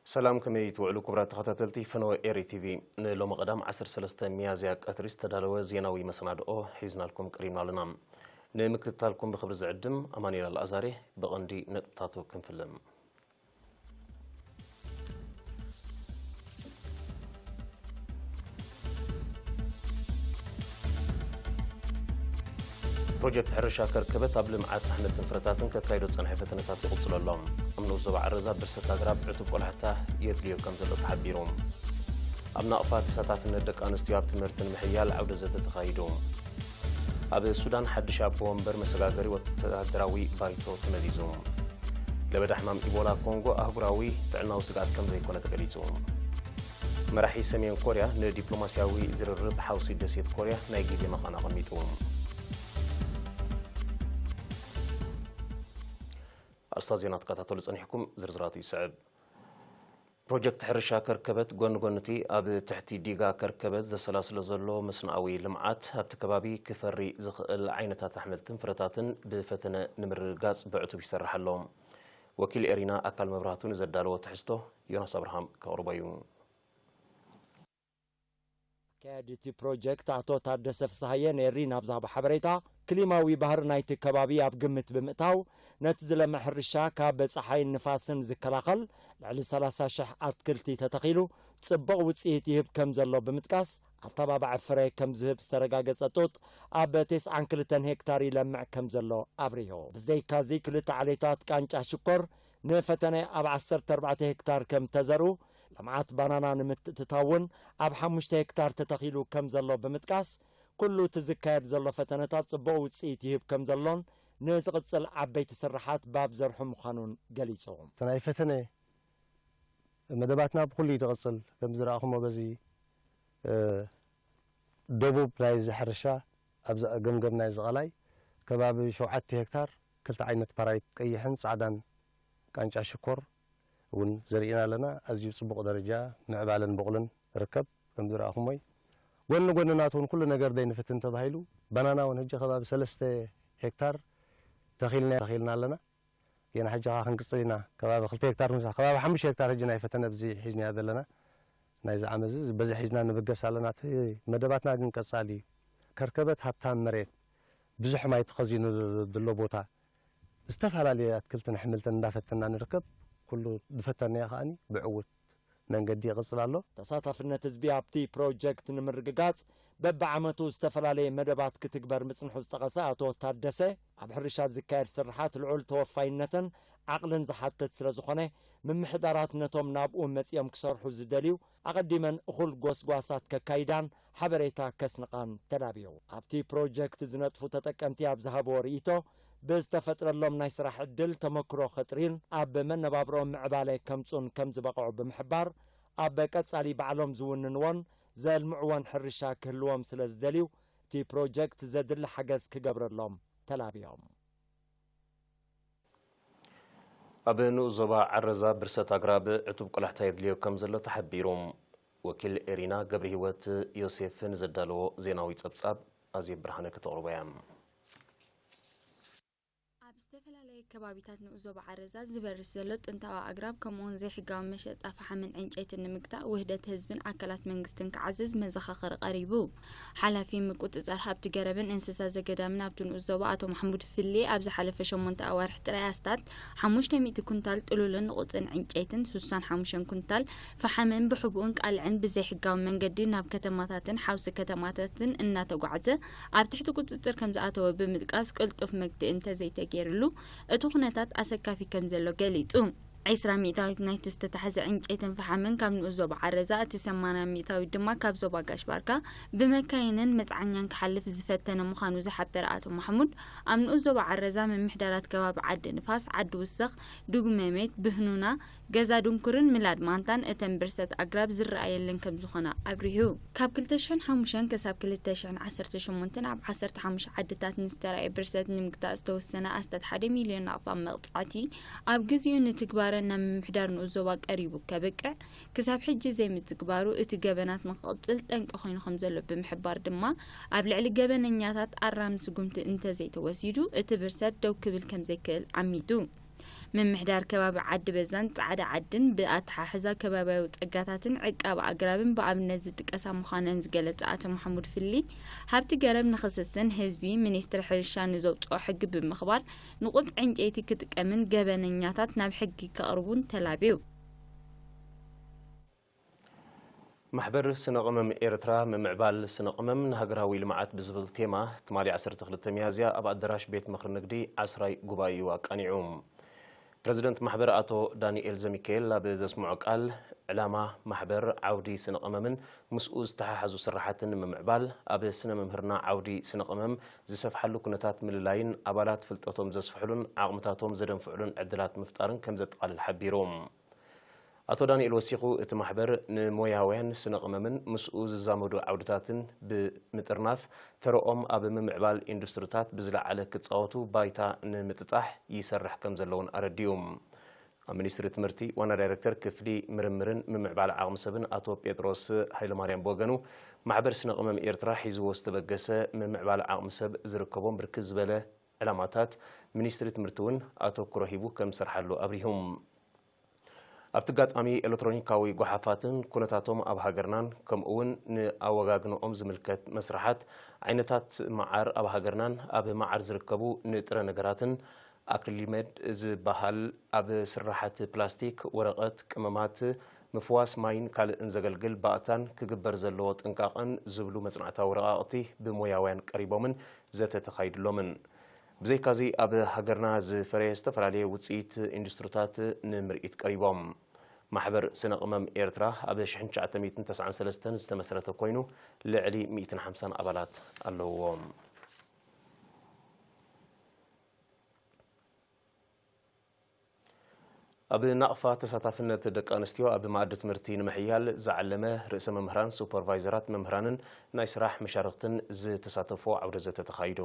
ሰላም፣ ከመይ ትውዕሉ ክቡራት ተኸታተልቲ ፈነወ ኤሪ ቲቪ? ንሎሚ ቀዳም ዓሰርተ ሰለስተ ሚያዝያ ቀትሪ ዝተዳለወ ዜናዊ መሰናድኦ ሒዝናልኩም ቀሪብና ኣለና። ንምክትታልኩም ብኽብሪ ዝዕድም ኣማኑኤል ኣልኣዛሬ። ብቐንዲ ነጥብታቱ ክንፍልም። ፕሮጀክት ሕርሻ ከርከበት ኣብ ልምዓት ኣሕምልትን ፍረታትን ከካይዶ ዝጸንሐ ፈተነታት ይቕጽሎ ኣሎ። ኣብ ንኡስ ዞባ ዓረዛ ብርሰት ኣግራብ ዕቱብ ቆላሕታ የድልዮ ከም ዘሎ ተሓቢሩ። ኣብ ናቕፋ ተሳታፍነት ደቂ ኣንስትዮ ኣብ ትምህርቲ ንምሕያል ዓውደ ዘተ ተኻይዱ። ኣብ ሱዳን ሓድሽ ኣቦ ወንበር መሰጋገሪ ወተሃደራዊ ባይቶ ተመዚዙ። ለበዳ ሕማም ኢቦላ ኮንጎ ኣህጉራዊ ጥዕናዊ ስግኣት ከም ዘይኮነ ተገሊጹ። መራሒ ሰሜን ኮርያ ንዲፕሎማስያዊ ዝርርብ ሓውሲ ደሴት ኮርያ ናይ ግዜ መቓን ኣቐሚጡ። ኣርስታት ዜና ትከታተሉ ጸኒሕኩም፣ ዝርዝራቱ ይስዕብ። ፕሮጀክት ሕርሻ ከርከበት ጎኒ ጎኒ እቲ ኣብ ትሕቲ ዲጋ ከርከበት ዘሰላስሎ ዘሎ መስኖኣዊ ልምዓት፣ ኣብቲ ከባቢ ክፈሪ ዝኽእል ዓይነታት ኣሕምልትን ፍረታትን ብፈተነ ንምርግጋጽ ብዕቱብ ይሰርሕ ኣሎ። ወኪል ኤሪና ኣካል መብራህቱ ንዘዳለዎ ትሕዝቶ ዮናስ ኣብርሃም ከቕርቦ እዩ። ኣካያዲ እቲ ፕሮጀክት ኣቶ ታደሰ ፍስሃየ ንኤሪ ናብ ዝሃቦ ሓበሬታ፣ ክሊማዊ ባህሪ ናይቲ ከባቢ ኣብ ግምት ብምእታው፣ ነቲ ዝለምዕ ሕርሻ ካብ ጸሓይን ንፋስን ዝከላኸል፣ ልዕሊ ሰላሳ ሽሕ ኣትክልቲ ተተኺሉ፣ ጽቡቕ ውጽኢት ይህብ ከም ዘሎ ብምጥቃስ፣ ኣተባባዒ ፍረ ከም ዝህብ ዝተረጋገጸ ጡጥ ኣብ ተስዓን ክልተን ሄክታር ይለምዕ ከም ዘሎ ኣብሪሁ። ብዘይካዚ፣ ክልተ ዓሌታት ቃንጫ ሽኮር ንፈተነ ኣብ ዓሰርተ ኣርባዕተ ሄክታር ከም ተዘርኡ፣ ልምዓት ባናና ንምትእትታው እውን ኣብ ሓሙሽተ ሄክታር ተተኺሉ ከም ዘሎ ብምጥቃስ፣ ኩሉ እቲ ዝካየድ ዘሎ ፈተነታት ጽቡቕ ውጽኢት ይህብ ከም ዘሎን ንዝቕጽል ዓበይቲ ስርሓት ባብ ዘርሑ ምዃኑን ገሊጹ። እቲ ናይ ፈተነ መደባትና ብኹሉ እዩ ዝቕጽል። ከም ዝረኣኹሞ በዚ፣ እ፣ ደቡብ ናይዚ ሕርሻ፣ ኣብዛ ገምገም ናይዚ ቐላይ ከባቢ ሸውዓተ ሄክታር ክልተ ዓይነት ፓራይት፣ ቀይሕን ጻዕዳን ቃንጫ ሽኮር እውን ዘርኢና ኣለና። ኣዝዩ ጽቡቕ ደረጃ ምዕባለን በቑልን ይርከብ። ከም ዝረኣኹሞይ፣ ጎኒ ጎኒ ናቱ እውን ኩሉ ነገር ዘይንፍትን ተባሂሉ፣ ባናና እውን ሕጂ ከባቢ ሰለስተ ሄክታር ተኺልና፣ ተኺልና ኣለና። ገና ሕጂ ኸኣ ክንቅጽል ኢና። ከባቢ ክልተ ሄክታር ምሳ፣ ከባቢ ሓሙሽተ ሄክታር ሕጂ ናይ ፈተነ ኣብዚ ሒዝናዮ ዘለና። ናይዚ ዓመት እዚ በዚ ሒዝና ንብገስ ኣለና። እቲ መደባትና ግን ቀጻሊ እዩ። ከርከበት ሃብታም መሬት፣ ብዙሕ ማይ ተኸዚኑ ዘሎ ቦታ፣ ዝተፈላለየ ኣትክልትን ኣሕምልትን እንዳፈተና ንርከብ። ኩሉ ዝፈተናዮ ከኣኒ ብዕዉት መንገዲ ይቕጽል ኣሎ። ተሳታፍነት ህዝቢ ኣብቲ ፕሮጀክት ንምርግጋጽ በብዓመቱ ዝተፈላለየ መደባት ክትግበር ምጽንሑ ዝጠቐሰ ኣቶ ታደሰ፣ ኣብ ሕርሻ ዝካየድ ስርሓት ልዑል ተወፋይነትን ዓቕልን ዝሓትት ስለ ዝኾነ፣ ምምሕዳራት ነቶም ናብኡ መጺኦም ክሰርሑ ዝደልዩ ኣቐዲመን እኹል ጎስጓሳት ከካይዳን ሓበሬታ ከስንቓን ተላብዩ። ኣብቲ ፕሮጀክት ዝነጥፉ ተጠቀምቲ ኣብ ዝሃብዎ ርእይቶ፣ ብዝተፈጥረሎም ናይ ስራሕ ዕድል ተመክሮ ከጥርዩን ኣብ መነባብሮኦም ምዕባለ ከምጽኡን ከም ዝበቕዑ ብምሕባር፣ ኣብ ቀጻሊ ባዕሎም ዝውንንዎን ዘልምዕዎን ሕርሻ ክህልዎም ስለ ዝደልዩ፣ እቲ ፕሮጀክት ዘድሊ ሓገዝ ክገብረሎም ተላብዮም። ኣብ ንኡስ ዞባ ዓረዛ ብርሰት ኣግራብ ዕቱብ ቆላሕታ የድልዮ ከም ዘሎ ተሓቢሩ። ወኪል ኤሪና ገብረ ህይወት ዮሴፍ ንዘዳለዎ ዜናዊ ጸብጻብ ኣዜብ ብርሃነ ከተቕርቦ እያ። ኣብ ዝተፈላለየ ከባቢታት ንኡስ ዞባ ዓረዛ ዝበርስ ዘሎ ጥንታዊ ኣግራብ፣ ከምኡውን ዘይሕጋዊ መሸጣ ፈሓምን ዕንጨይትን ንምግታእ፣ ውህደት ህዝብን ኣካላት መንግስትን ክዓዝዝ መዘኻኸሪ ቀሪቡ። ሓላፊ ምቁጽጻር ሃብቲ ገረብን እንስሳ ዘገዳምን ኣብቲ ንኡስ ዞባ ኣቶ ማሕሙድ ፍሌ፣ ኣብ ዝሓለፈ ሸሞንተ ኣዋርሕ ጥራይ ኣስታት ሓሙሽተ ሚእቲ ኩንታል ጥሉልን ንቑጽን ዕንጨይትን፣ ስሳን ሓሙሽተን ኩንታል ፈሓምን ብሕቡእን ቃልዕን ብዘይሕጋዊ መንገዲ ናብ ከተማታትን ሓውሲ ከተማታትን እናተጓዕዘ ኣብ ትሕቲ ቁጽጽር ከም ዝኣተወ ብምጥቃስ፣ ቅልጡፍ መግትኢ እንተዘይተገይርሉ፣ እቲ ኩነታት ኣሰካፊ ከም ዘሎ ገሊጹ። ዕስራ ሚእታዊት ናይቲ ዝተታሕዘ ዕንጨይትን ፈሓምን ካብ ንኡስ ዞባ ዓረዛ፣ እቲ ሰማንያ ሚእታዊት ድማ ካብ ዞባ ጋሽ ባርካ ብመካይንን መጽዓኛን ክሓልፍ ዝፈተነ ምዃኑ ዝሓበረ ኣቶ ማሕሙድ፣ ኣብ ንኡስ ዞባ ዓረዛ ምምሕዳራት ከባቢ ዓዲ ንፋስ፣ ዓዲ ውሰኽ፣ ዱጉመሜት፣ ብህኑና፣ ገዛ ድንኩርን ምላድ ማንታን እተን ብርሰት ኣግራብ ዝረኣየለን ከም ዝኾና ኣብሪሁ። ካብ ክልተ ሽሕን ሓሙሽተን ክሳብ ክልተ ሽሕን ዓሰርተ ሸሞንተን ኣብ ዓሰርተ ሓሙሽተ ዓድታት ንዝተራእየ ብርሰት ንምግታእ ዝተወሰነ ኣስታት ሓደ ሚልዮን ናቕፋ መቕጻዕቲ ኣብ ግዚኡ ንትግባረ ናብ ምምሕዳር ንኡስ ዞባ ቀሪቡ ከብቅዕ፣ ክሳብ ሕጂ ዘይምትግባሩ እቲ ገበናት ንክቕጽል ጠንቂ ኮይኑ ከም ዘሎ ብምሕባር ድማ፣ ኣብ ልዕሊ ገበነኛታት ኣራሚ ስጉምቲ እንተዘይተወሲዱ እቲ ብርሰት ደው ክብል ከም ዘይክእል ዓሚቱ። ምምሕዳር ከባቢ ዓዲ በዛን ጻዕዳ ዓድን ብኣተሓሕዛ ከባብያዊ ጸጋታትን ዕቃብ ኣግራብን ብኣብነት ዝጥቀሳ ምዃነን ዝገለጸ ኣቶ መሓሙድ ፍሊ፣ ሃብቲ ገረብ ንኽስስን ህዝቢ፣ ሚኒስትሪ ሕርሻ ንዘውጽኦ ሕጊ ብምኽባር ንቑጽ ዕንጨይቲ ክጥቀምን ገበነኛታት ናብ ሕጊ ከቕርቡን ተላብዩ። ማሕበር ስነ ቅመም ኤርትራ፣ ምምዕባል ስነ ቅመም ንሃገራዊ ልምዓት ብዝብል ቴማ ትማሊ ዓሰርተ ክልተ ሚያዝያ ኣብ ኣዳራሽ ቤት ምኽሪ ንግዲ ዓስራይ ጉባኤኡ ኣቃኒዑ። ፕረዚደንት ማሕበር ኣቶ ዳንኤል ዘሚካኤል ኣብ ዘስምዖ ቃል፣ ዕላማ ማሕበር ዓውዲ ስነ ቅመምን ምስኡ ዝተሓሓዙ ስራሓትን ንምምዕባል፣ ኣብ ስነ መምህርና ዓውዲ ስነ ቅመም ዝሰፍሓሉ ኩነታት ምልላይን ኣባላት ፍልጠቶም ዘስፍሕሉን ዓቕምታቶም ዘደንፍዕሉን ዕድላት ምፍጣርን ከም ዘጠቓልል ሓቢሩ። ኣቶ ዳንኤል ወሲኹ፣ እቲ ማሕበር ንሞያውያን ስነ ቅመምን ምስኡ ዝዛመዱ ዓውድታትን ብምጥርናፍ፣ ተረኦም ኣብ ምምዕባል ኢንዱስትሪታት ብዝለዓለ ክጻወቱ ባይታ ንምጥጣሕ ይሰርሕ ከም ዘሎ እውን ኣረዲኡ። ኣብ ሚኒስትሪ ትምህርቲ ዋና ዳይሬክተር ክፍሊ ምርምርን ምምዕባል ዓቕሚ ሰብን ኣቶ ጴጥሮስ ሃይለማርያም ብወገኑ፣ ማሕበር ስነ ቅመም ኤርትራ ሒዝዎ ዝተበገሰ ምምዕባል ዓቕሚ ሰብ ዝርከቦም ብርክት ዝበለ ዕላማታት፣ ሚኒስትሪ ትምህርቲ እውን ኣተኩሮ ሂቡ ከም ዝሰርሓሉ ኣብሪሁ። ኣብቲ ኣጋጣሚ፣ ኤሌክትሮኒካዊ ጓሓፋትን ኩነታቶም ኣብ ሃገርናን፣ ከምኡ እውን ንኣወጋግንኦም ዝምልከት መስርሓት፣ ዓይነታት መዓር ኣብ ሃገርናን ኣብ መዓር ዝርከቡ ንጥረ ነገራትን ኣክሪሊመድ ዝበሃል ኣብ ስራሓት ፕላስቲክ፣ ወረቐት፣ ቅመማት፣ ምፍዋስ ማይን ካልእን ዘገልግል ባእታን ክግበር ዘለዎ ጥንቃቐን ዝብሉ መጽናዕታዊ ረቓቕቲ ብሞያውያን ቀሪቦምን ዘተ ተኻይድሎምን። ብዘይካዚ፣ ኣብ ሃገርና ዝፈረየ ዝተፈላለየ ውጽኢት ኢንዱስትሪታት ንምርኢት ቀሪቦም። ማሕበር ስነ ቅመም ኤርትራ ኣብ ሽሕን ትሽዓተ ሚእትን ተስዓን ሰለስተን ዝተመስረተ ኮይኑ፣ ልዕሊ ሚእትን ሓምሳን ኣባላት ኣለውዎ። ኣብ ናቕፋ ተሳታፍነት ደቂ ኣንስትዮ ኣብ መኣዲ ትምህርቲ ንምሕያል ዝዓለመ፣ ርእሰ መምህራን፣ ሱፐርቫይዘራት መምህራንን ናይ ስራሕ መሻርኽትን ዝተሳተፎ ዓውደ ዘተ ተኻይዱ።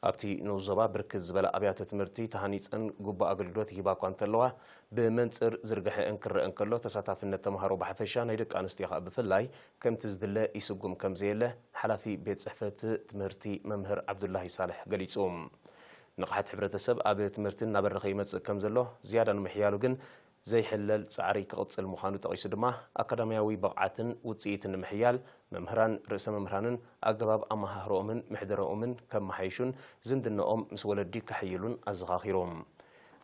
ኣብቲ ንኡስ ዞባ ብርክት ዝበላ ኣብያተ ትምህርቲ ተሃኒፀን ግቡእ ኣገልግሎት ይህባ እኳ እንተለዋ፣ ብመንፅር ዝርግሐአን ክረአ እንከሎ፣ ተሳታፍነት ተምሃሮ ብሓፈሻ ናይ ደቂ ኣንስትዮ ከዓ ብፍላይ ከምቲ ዝድለ ይስጉም ከም ዘየለ ሓላፊ ቤት ፅሕፈት ትምህርቲ መምህር ዓብዱላሂ ሳልሕ ገሊፁ። ንቕሓት ሕብረተሰብ ኣብ ትምህርቲ እናበረኸ ይመጽእ ከም ዘሎ ዝያዳ ንምሕያሉ ግን ዘይሕለል ጻዕሪ ክቕጽል ምዃኑ ጠቒሱ ድማ፣ ኣካዳሚያዊ ብቕዓትን ውጽኢትን ንምሕያል፣ መምህራን፣ ርእሰ መምህራንን ኣገባብ ኣመሃህርኦምን ምሕደረኦምን ከመሓይሹን ዝምድነኦም ምስ ወለዲ ከሕይሉን ኣዘኻኺሩ።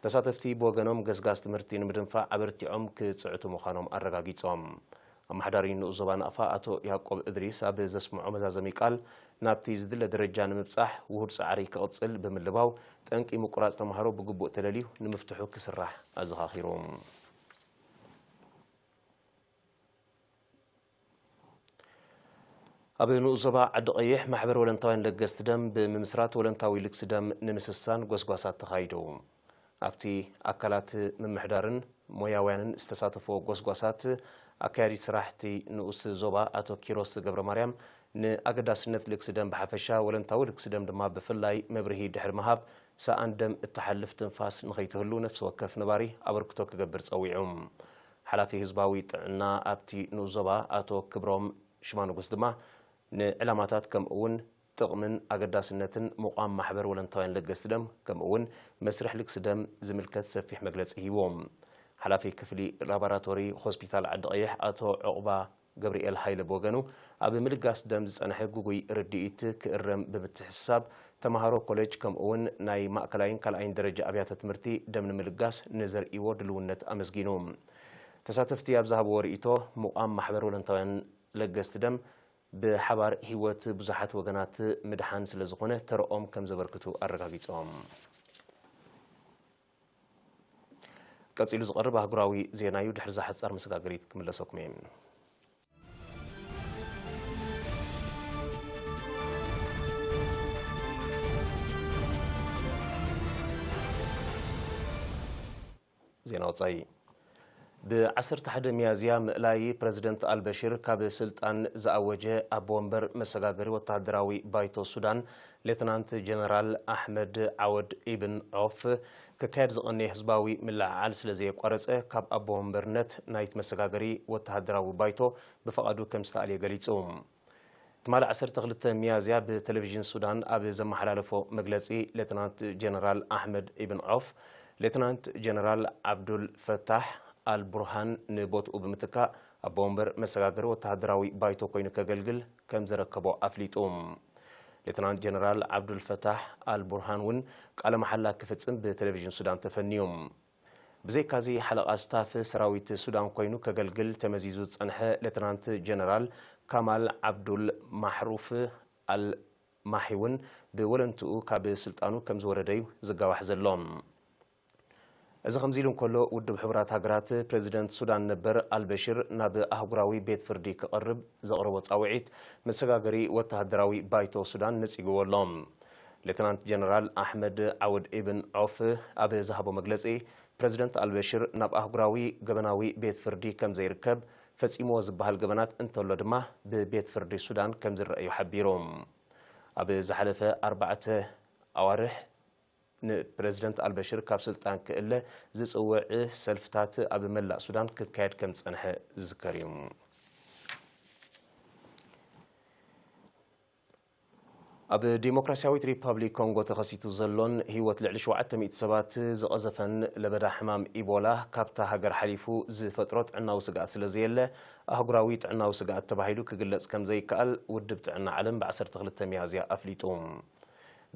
ተሳተፍቲ ብወገኖም፣ ገስጋስ ትምህርቲ ንምድንፋዕ ኣበርቲዖም ክጽዕቱ ምዃኖም ኣረጋጊጾም። ኣመሓዳሪ ንኡስ ዞባ ናቕፋ ኣቶ ያዕቆብ እድሪስ ኣብ ዘስምዖ መዛዘሚ ቃል፣ ናብቲ ዝድለ ደረጃ ንምብጻሕ ውሁድ ጻዕሪ ክቕጽል ብምልባው፣ ጠንቂ ምቁራጽ ተምሃሮ ብግቡእ ተለልዩ ንምፍትሑ ክስራሕ ኣዘኻኺሩ። ኣብ ንኡስ ዞባ ዓዲ ቀይሕ፣ ማሕበር ወለንታውያን ለገስቲ ደም ብምምስራት ወለንታዊ ልግሲ ደም ንምስሳን ጎስጓሳት ተኻይዱ። ኣብቲ ኣካላት ምምሕዳርን ሞያውያንን ዝተሳተፎ ጎስጓሳት፣ ኣካያዲት ስራሕቲ ንኡስ ዞባ ኣቶ ኪሮስ ገብረ ማርያም፣ ንኣገዳስነት ልግሲ ደም ብሓፈሻ፣ ወለንታዊ ልግሲ ደም ድማ ብፍላይ መብርሂ ድሕሪ ምሃብ፣ ሰኣን ደም እትሓልፍ ትንፋስ ንኸይትህሉ ነፍሲ ወከፍ ነባሪ ኣበርክቶ ክገብር ጸዊዑ። ሓላፊ ህዝባዊ ጥዕና ኣብቲ ንኡስ ዞባ ኣቶ ክብሮም ሽማንጉስ ድማ፣ ንዕላማታት ከምኡ እውን ጥቕምን ኣገዳስነትን ምቋም ማሕበር ወለንታውያን ለገስቲ ደም፣ ከምኡ እውን መስርሕ ልግሲ ደም ዝምልከት ሰፊሕ መግለጺ ሂቦም። ሓላፊ ክፍሊ ላቦራቶሪ ሆስፒታል ዓዲ ቀይሕ ኣቶ ዑቕባ ገብርኤል ሃይለ ብወገኑ፣ ኣብ ምልጋስ ደም ዝጸንሐ ግጉይ ርድኢት ክእረም ብምትሕስሳብ፣ ተምሃሮ ኮሌጅ ከምኡ እውን ናይ ማእከላይን ካልኣይን ደረጃ ኣብያተ ትምህርቲ ደም ንምልጋስ ንዘርእይዎ ድልውነት ኣመስጊኑ። ተሳተፍቲ ኣብ ዝሃብዎ ርእይቶ፣ ምቋም ማሕበር ወለንታውያን ለገስቲ ደም ብሓባር ህይወት ብዙሓት ወገናት ምድሓን ስለ ዝኾነ ተረኦም ከም ዘበርክቱ ኣረጋጊጾም። ቀጺሉ ዝቐርብ ኣህጉራዊ ዜና እዩ። ድሕሪ እዛ ሓጻር መሰጋገሪት ክምለሰኩም እየ። ዜና ወጻኢ። ብ ዓሰርተ ሓደ ሚያዝያ ምእላይ ፕረዚደንት ኣልበሽር ካብ ስልጣን ዝኣወጀ ኣቦ ወንበር መሰጋገሪ ወተሃደራዊ ባይቶ ሱዳን፣ ሌተናንት ጀነራል ኣሕመድ ዓወድ ኢብን ዖፍ፣ ክካየድ ዝቐነየ ህዝባዊ ምልዕዓል ስለ ዘየቋረጸ፣ ካብ ኣቦ ወንበርነት ናይቲ መሰጋገሪ ወተሃደራዊ ባይቶ ብፍቓዱ ከም ዝተኣልየ ገሊጹ። ትማሊ ዓሰርተ ክልተ ሚያዝያ ብቴሌቪዥን ሱዳን ኣብ ዘመሓላለፎ መግለጺ፣ ሌተናንት ጀነራል ኣሕመድ ኢብን ዖፍ፣ ሌተናንት ጀነራል ዓብዱል ፈታሕ ኣል ቡርሃን ንቦትኡ ብምትካእ ኣቦ ወንበር መሰጋገሪ ወተሃደራዊ ባይቶ ኮይኑ ከገልግል ከም ዘረከቦ ኣፍሊጡ። ሌተናንት ጀነራል ዓብዱል ፈታሕ ኣል ቡርሃን እውን ቃለ መሓላ ክፍጽም ብቴሌቪዥን ሱዳን ተፈንዩ። ብዘይካዚ ሓለቓ ስታፍ ሰራዊት ሱዳን ኮይኑ ከገልግል ተመዚዙ ዝጸንሐ ሌተናንት ጀነራል ካማል ዓብዱል ማሕሩፍ ኣል ማሒ እውን ብወለንትኡ ካብ ስልጣኑ ከም ዝወረደ እዩ ዝጋባሕ ዘሎ። እዚ ከምዚ ኢሉ እንከሎ፣ ውድብ ሕቡራት ሃገራት ፕሬዚደንት ሱዳን ነበር ኣልበሽር ናብ ኣህጉራዊ ቤት ፍርዲ ክቐርብ ዘቕረቦ ጻውዒት መሰጋገሪ ወተሃደራዊ ባይቶ ሱዳን ነጺግዎ ኣሎ። ሌተናንት ጀነራል ኣሕመድ ዓውድ ኢብን ዖፍ ኣብ ዝሃቦ መግለጺ፣ ፕሬዚደንት ኣልበሽር ናብ ኣህጉራዊ ገበናዊ ቤት ፍርዲ ከም ዘይርከብ ፈጺምዎ ዝበሃል ገበናት እንተሎ ድማ ብቤት ፍርዲ ሱዳን ከም ዝረኣዩ ሓቢሩ። ኣብ ዝሓለፈ ኣርባዕተ ኣዋርሕ ንፕረዚደንት ኣልበሽር ካብ ስልጣን ክእለ ዝጽውዕ ሰልፍታት ኣብ መላእ ሱዳን ክካየድ ከም ዝጸንሐ ዝዝከር እዩ። ኣብ ዲሞክራሲያዊት ሪፓብሊክ ኮንጎ ተኸሲቱ ዘሎን ህይወት ልዕሊ ሸውዓተ ሚእቲ ሰባት ዝቐዘፈን ለበዳ ሕማም ኢቦላ ካብታ ሃገር ሓሊፉ ዝፈጥሮ ጥዕናዊ ስግኣት ስለ ዘየለ ኣህጉራዊ ጥዕናዊ ስግኣት ተባሂሉ ክግለጽ ከም ዘይከኣል ውድብ ጥዕና ዓለም ብ ዓሰርተ ክልተ ሚያዝያ ኣፍሊጡ።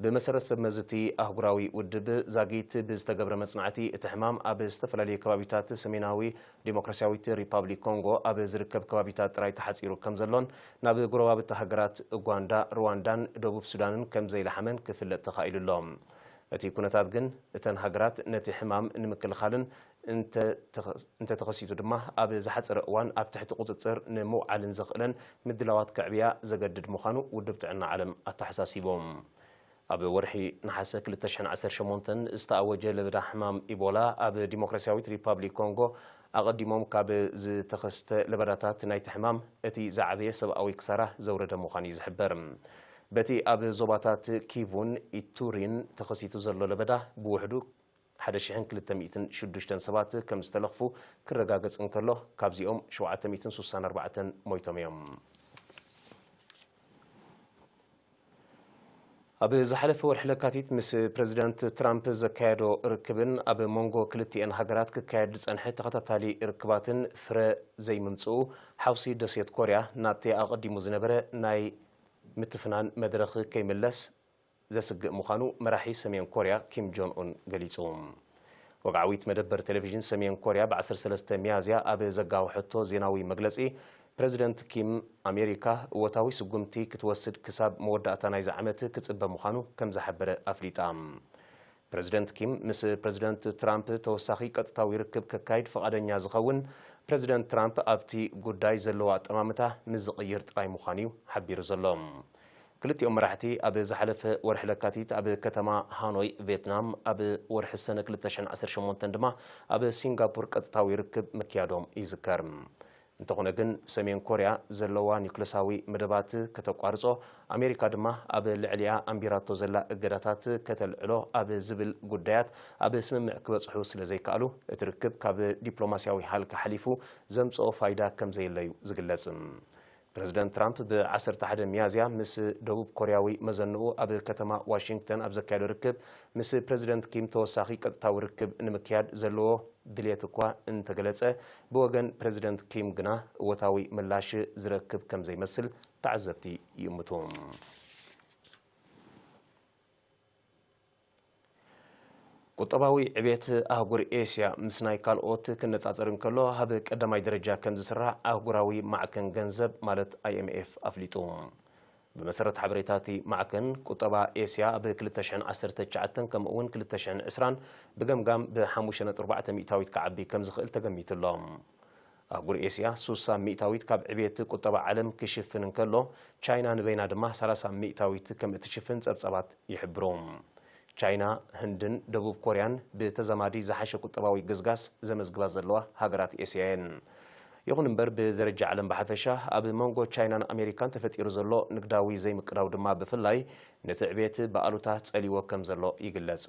ብመሰረት ሰብ መዚ እቲ ኣህጉራዊ ውድብ ዛጊት ብዝተገብረ መጽናዕቲ እቲ ሕማም ኣብ ዝተፈላለዩ ከባቢታት ሰሜናዊ ዲሞክራሲያዊት ሪፓብሊክ ኮንጎ ኣብ ዝርከብ ከባቢታት ጥራይ ተሓጺሩ ከም ዘሎን ናብ ጎረባብቲ ሃገራት ኡጋንዳ፣ ሩዋንዳን ደቡብ ሱዳንን ከም ዘይለሓመን ክፍለጥ ተኻኢሉ ኣሎ። እቲ ኩነታት ግን እተን ሃገራት ነቲ ሕማም ንምክልኻልን እንተተኸ- እንተተኸሲቱ ድማ ኣብ ዝሓጸረ እዋን ኣብ ትሕቲ ቁጽጽር ንምውዓልን ዘኽእለን ምድላዋት ከዕብያ ዘገድድ ምዃኑ ውድብ ጥዕና ዓለም ኣተሓሳሲቡ። ኣብ ወርሒ ነሓሰ ክልተ ሽሕን ዓሰርተ ሸሞንተን ዝተኣወጀ ለበዳ ሕማም ኢቦላ ኣብ ዲሞክራሲያዊት ሪፓብሊክ ኮንጎ ኣቐዲሞም ካብ ዝተኸስተ ለበዳታት ናይቲ ሕማም እቲ ዝዓበየ ሰብኣዊ ክሳራ ዘውረደ ምዃኑ እዩ ዝሕበር። በቲ ኣብ ዞባታት ኪቩን ኢቱሪን ተኸሲቱ ዘሎ ለበዳ ብውሕዱ ሓደ ሽሕን ክልተ ሚእትን ሽዱሽተን ሰባት ከም ዝተለኽፉ ክረጋገጽ እንከሎ፣ ካብዚኦም ሸውዓተ ሚእትን ስሳን ኣርባዕተን ሞይቶም እዮም። ኣብ ዝሓለፈ ወርሒ ለካቲት ምስ ፕረዚደንት ትራምፕ ዘካየዶ ርክብን ኣብ መንጎ ክልቲኤን ሃገራት ክካየድ ዝጸንሐ ተኸታታሊ ርክባትን ፍረ ዘይምምጽኡ፣ ሓውሲ ደሴት ኮርያ ናብቲ ኣቐዲሙ ዝነበረ ናይ ምትፍናን መድረኽ ከይምለስ ዘስግእ ምዃኑ መራሒ ሰሜን ኮርያ ኪም ጆን ኡን ገሊጹ። ወግዓዊት መደበር ቴሌቪዥን ሰሜን ኮርያ ብ ዓሰርተ ሰለስተ ሚያዝያ ኣብ ዘጋወሐቶ ዜናዊ መግለጺ፣ ፕረዚደንት ኪም ኣሜሪካ እወታዊ ስጉምቲ ክትወስድ ክሳብ መወዳእታ ናይዚ ዓመት ክጽበ ምዃኑ ከም ዝሓበረ ኣፍሊጣ። ፕረዚደንት ኪም ምስ ፕረዚደንት ትራምፕ ተወሳኺ ቀጥታዊ ርክብ ከካይድ ፍቓደኛ ዝኸውን፣ ፕረዚደንት ትራምፕ ኣብቲ ጉዳይ ዘለዎ ኣጠማምታ ምስ ዝቕይር ጥራይ ምዃኑ እዩ ሓቢሩ ዘሎ። ክልቲኦም መራሕቲ ኣብ ዝሓለፈ ወርሒ ለካቲት ኣብ ከተማ ሃኖይ ቬትናም፣ ኣብ ወርሒ ሰነ ክልተ ሽሕን ዓሰርተ ሸሞንተን ድማ ኣብ ሲንጋፖር ቀጥታዊ ርክብ ምክያዶም ይዝከር። እንተኾነ ግን፣ ሰሜን ኮርያ ዘለዋ ኒውክለሳዊ መደባት ከተቋርጾ፣ ኣሜሪካ ድማ ኣብ ልዕሊኣ ኣንቢራቶ ዘላ እገዳታት ከተልዕሎ ኣብ ዝብል ጉዳያት ኣብ ስምምዕ ክበጽሑ ስለ ዘይከኣሉ፣ እቲ ርክብ ካብ ዲፕሎማስያዊ ሃልኪ ሓሊፉ ዘምጽኦ ፋይዳ ከም ዘየለዩ ዝግለጽ። ፕረዚደንት ትራምፕ ብ ዓሰርተ ሓደ ሚያዝያ ምስ ደቡብ ኮርያዊ መዘንኡ ኣብ ከተማ ዋሽንግተን ኣብ ዘካየዶ ርክብ፣ ምስ ፕረዚደንት ኪም ተወሳኺ ቀጥታዊ ርክብ ንምክያድ ዘለዎ ድልየት እኳ እንተገለጸ፣ ብወገን ፕረዚደንት ኪም ግና እወታዊ ምላሽ ዝረክብ ከም ዘይመስል ተዓዘብቲ ይእምቱ። ቁጠባዊ ዕቤት ኣህጉር ኤስያ ምስ ናይ ካልኦት ክነጻጸር እንከሎ፣ ኣብ ቀዳማይ ደረጃ ከም ዝስራዕ ኣህጉራዊ ማዕከን ገንዘብ ማለት ኣይ ኤም ኤፍ ኣፍሊጡ። ብመሰረት ሓበሬታ እቲ ማዕከን፣ ቁጠባ ኤስያ ኣብ ክልተ ሽሕን ዓሰርተ ትሽዓተን ከምኡ እውን ክልተ ሽሕን ዕስራን ብገምጋም ብ ሓሙሽተ ነጥቢ ኣርባዕተ ሚእታዊት ክዓቢ ከም ዝኽእል ተገሚቱ ኣሎ። ኣህጉር ኤስያ ሱሳ ሚእታዊት ካብ ዕብየት ቁጠባ ዓለም ክሽፍን እንከሎ፣ ቻይና ንበይና ድማ ሰላሳ ሚእታዊት ከም እትሽፍን ጸብጻባት ይሕብሩ። ቻይና፣ ህንድን ደቡብ ኮርያን ብተዛማዲ ዝሓሸ ቁጠባዊ ግስጋስ ዘመዝግባ ዘለዋ ሃገራት ኤስያ እየን። ይኹን እምበር፣ ብደረጃ ዓለም ብሓፈሻ፣ ኣብ መንጎ ቻይናን ኣሜሪካን ተፈጢሩ ዘሎ ንግዳዊ ዘይምቅዳው ድማ ብፍላይ ነቲ ዕብየት ብኣሉታ ጸልይዎ ከም ዘሎ ይግለጽ።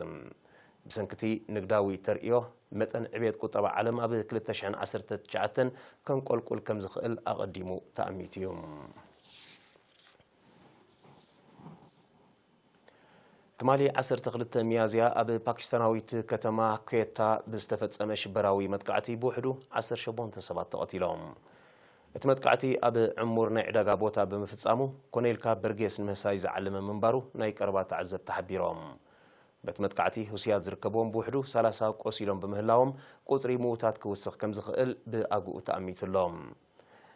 ብሰንኪ እቲ ንግዳዊ ተርእዮ፣ መጠን ዕብየት ቁጠባ ዓለም ኣብ ክልተ ሽሕን ዓሰርተ ትሽዓተን ከንቆልቁል ከም ዝኽእል ኣቐዲሙ ተኣሚቱ እዩ። ትማሊ ዓሰርተ ክልተ ሚያዝያ ኣብ ፓኪስታናዊት ከተማ ኩዌታ ብዝተፈጸመ ሽበራዊ መጥቃዕቲ ብውሕዱ ዓሰርተ ሸሞንተ ሰባት ተቐቲሎም። እቲ መጥቃዕቲ ኣብ ዕሙር ናይ ዕዳጋ ቦታ ብምፍጻሙ፣ ኮነ ኢልካ በርጌስ ንምህሳይ ዝዓለመ ምንባሩ ናይ ቀረባ ተዓዘብቲ ሓቢሮም። በቲ መጥቃዕቲ ህሱያት ዝርከብዎም ብውሕዱ ሰላሳ ቆሲሎም ብምህላዎም፣ ቁጽሪ ምዉታት ክውስኽ ከም ዝኽእል ብኣግኡ ተኣሚቱ ኣሎ።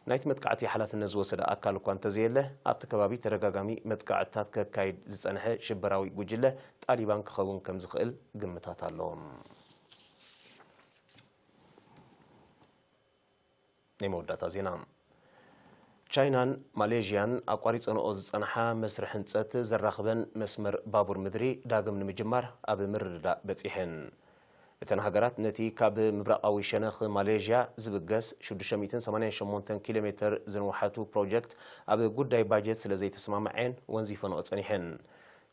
ናይቲ መጥቃዕቲ ሓላፍነት ዝወሰደ ኣካል እኳ እንተዘየለ፣ ኣብቲ ከባቢ ተደጋጋሚ መጥቃዕትታት ከካይድ ዝጸንሐ ሽበራዊ ጉጅለ ጣሊባን ክኸውን ከም ዝኽእል ግምታት ኣሎ። ናይ መወዳእታ ዜና። ቻይናን ማሌዥያን ኣቋሪጸንኦ ዝጸንሓ መስርሕ ህንጸት ዘራኽበን መስመር ባቡር ምድሪ ዳግም ንምጅማር ኣብ ምርድዳእ በጺሐን። እተን ሃገራት ነቲ ካብ ምብራቓዊ ሸነኽ ማሌዥያ ዝብገስ ሽዱሽተ ሚእትን ሰማንያን ሸሞንተን ኪሎ ሜተር ዝንውሓቱ ፕሮጀክት ኣብ ጉዳይ ባጀት ስለ ዘይተሰማምዐን ወንዚፈንኦ ጸኒሐን።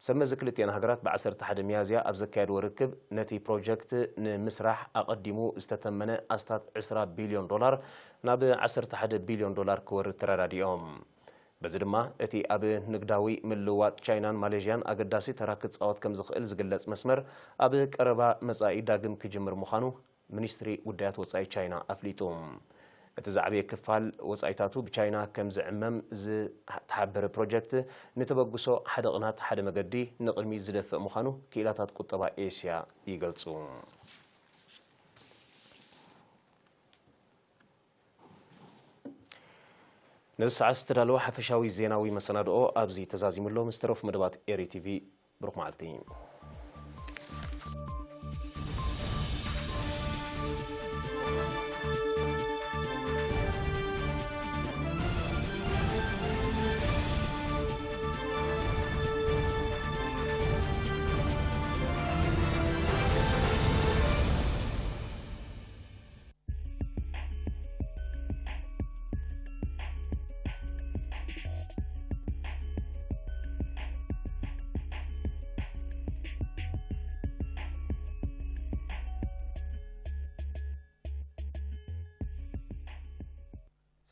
ሰብ መዚ ክልቲኣን ሃገራት ብ ዓሰርተ ሓደ ሚያዝያ ኣብ ዘካየድዎ ርክብ፣ ነቲ ፕሮጀክት ንምስራሕ ኣቐዲሙ ዝተተመነ ኣስታት ዕስራ ቢልዮን ዶላር ናብ ዓሰርተ ሓደ ቢልዮን ዶላር ክወርድ ተረዳዲኦም። በዚ ድማ፣ እቲ ኣብ ንግዳዊ ምልውዋጥ ቻይናን ማሌዥያን ኣገዳሲ ተራ ክጻወት ከም ዝኽእል ዝግለጽ መስመር፣ ኣብ ቀረባ መጻኢ ዳግም ክጅምር ምዃኑ ሚኒስትሪ ጉዳያት ወጻኢ ቻይና ኣፍሊጡ። እቲ ዝዓበየ ክፋል ወጻኢታቱ ብቻይና ከም ዝዕመም ዝተሓበረ ፕሮጀክት፣ ንተበግሶ ሓደ ቅናት ሓደ መገዲ ንቕድሚት ዝደፍእ ምዃኑ ክኢላታት ቁጠባ ኤስያ ይገልጹ። ነዚ ሰዓት ዝተዳለወ ሓፈሻዊ ዜናዊ መሰናድኦ ኣብዚ ተዛዚሙ ኣሎ። ምስ ተረፉ መደባት ኤሪ ቲቪ፣ ብሩኽ መዓልቲ።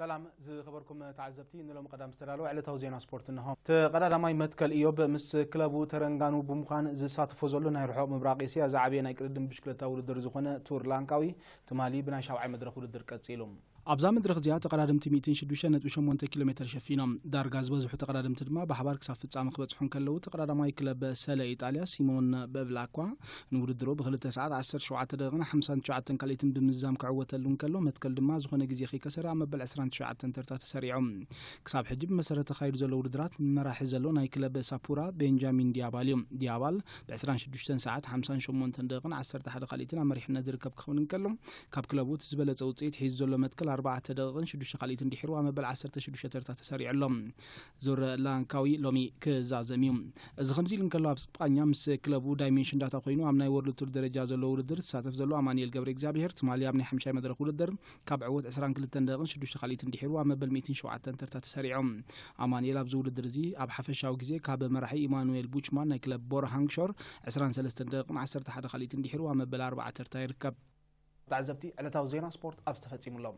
ሰላም ዝኸበርኩም ተዓዘብቲ፣ ንሎሚ ቀዳም ዝተዳለወ ዕለታዊ ዜና ስፖርት እንሆ። ተቐዳዳማይ መትከል ኢዮብ ምስ ክለቡ ተረንጋኑ ብምዃን ዝሳተፎ ዘሎ ናይ ርሑቕ ምብራቕ ኤስያ ዝዓበየ ናይ ቅድድም ብሽክለታ ውድድር ዝኾነ ቱር ላንካዊ ትማሊ ብናይ ሻብዓይ መድረኽ ውድድር ቀጺሉ። ኣብዛ መድረኽ እዚኣ ተቐዳደምቲ ሚእትን ሽዱሽተ ነጥቢ ሸሞንተ ኪሎ ሜተር ሸፊኖም። ዳርጋ ዝበዝሑ ተቐዳደምቲ ድማ ብሓባር ክሳብ ፍጻመ ክበጽሑ እንከለዉ፣ ተቐዳዳማይ ክለብ ሰለ ኢጣልያ ሲሞን በብላኳ ንውድድሩ ብክልተ ሰዓት ዓሰርተ ሸውዓተ ደቂቕን ሓምሳን ትሽዓተን ካልኢትን ብምዝዛም ክዕወተሉ እንከሎ፣ መትከል ድማ ዝኾነ ግዜ ከይከሰረ ኣብ መበል ዕስራን ትሽዓተን ተርታ ተሰሪዖም። ክሳብ ሕጂ ብመሰረት ተኻይዱ ዘሎ ውድድራት መራሒ ዘሎ ናይ ክለብ ሳፑራ ቤንጃሚን ዲያባል እዩ። ዲያባል ብ ዕስራን ሽዱሽተን ሰዓት ሓምሳን ሸሞንተን ደቂቕን ዓሰርተ ሓደ ካልኢትን ኣብ መሪሕነት ዝርከብ ክኸውን እንከሎ፣ ካብ ክለቡ እቲ ዝበለጸ ውጽኢት ሒዙ ዘሎ መትከል ኣርባዕተ ደቂቕን ሽዱሽተ ካልኢትን ድሒሩ ኣብ መበል ዓሰርተ ሽዱሽተ ተርታ ተሰሪዑ ኣሎ። ዙር ላንካዊ ሎሚ ክዛዘም እዩ። እዚ ከምዚ ኢሉ እንከሎ፣ ኣብ ስጳኛ ምስ ክለቡ ዳይሜንሽን ዳታ ኮይኑ ኣብ ናይ ወርልድ ቱር ደረጃ ዘሎ ውድድር ዝሳተፍ ዘሎ ኣማኑኤል ገብረ እግዚኣብሔር ትማሊ ኣብ ናይ ሓምሻይ መድረኽ ውድድር ካብ ዕወት ዕስራን ክልተን ደቂቕን ሽዱሽተ ካልኢትን ድሒሩ ኣብ መበል ሚእትን ሸውዓተን ተርታ ተሰሪዑ። ኣማኑኤል ኣብዚ ውድድር እዚ ኣብ ሓፈሻዊ ግዜ ካብ መራሒ ኢማኑኤል ቡችማን ናይ ክለብ ቦር ሃንግሾር ዕስራን ሰለስተን ደቂቕን ዓሰርተ ሓደ ካልኢትን ድሒሩ ኣብ መበል ኣርባዓ ተርታ ይርከብ። ተዓዘብቲ፣ ዕለታዊ ዜና ስፖርት ኣብዚ ተፈጺሙ ኣሎ።